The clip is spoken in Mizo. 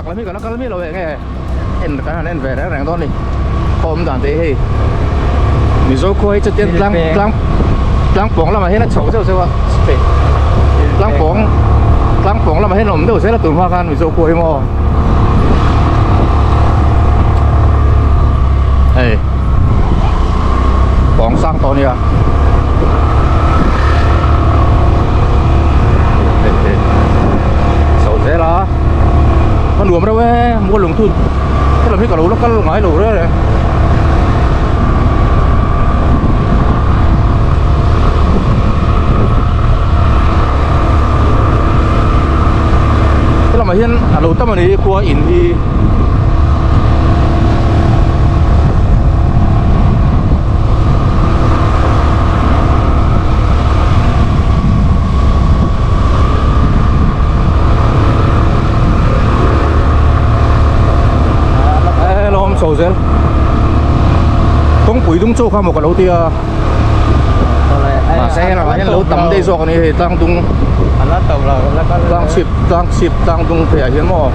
Chak lam hi ka la kal miah lo eng nge en kan han en ve reng reng dawn a ni khaw awm dan te hi hei Mizo khua hi chutia tlang tlang tlang pawng lamah hian a chho zeuh zeuh a tlang pawng tlang pawng lamah hian a awm deuh zel a tun hma khan Mizo khua hi maw hei pawng sang tawh a nia. Chho zel a a nuam reuh e mual lungthun helam hi ka lo la kal ngai lo reng reng helamah hian a lo tam a ni khua in hi. Hello chho zel kawngpui dung chu kha maw ka lo ti a mahse helamah hian lo tam daih zawk a ni hei tlang dung tlang chhip tlang chhip tlang dung pheiah hian maw.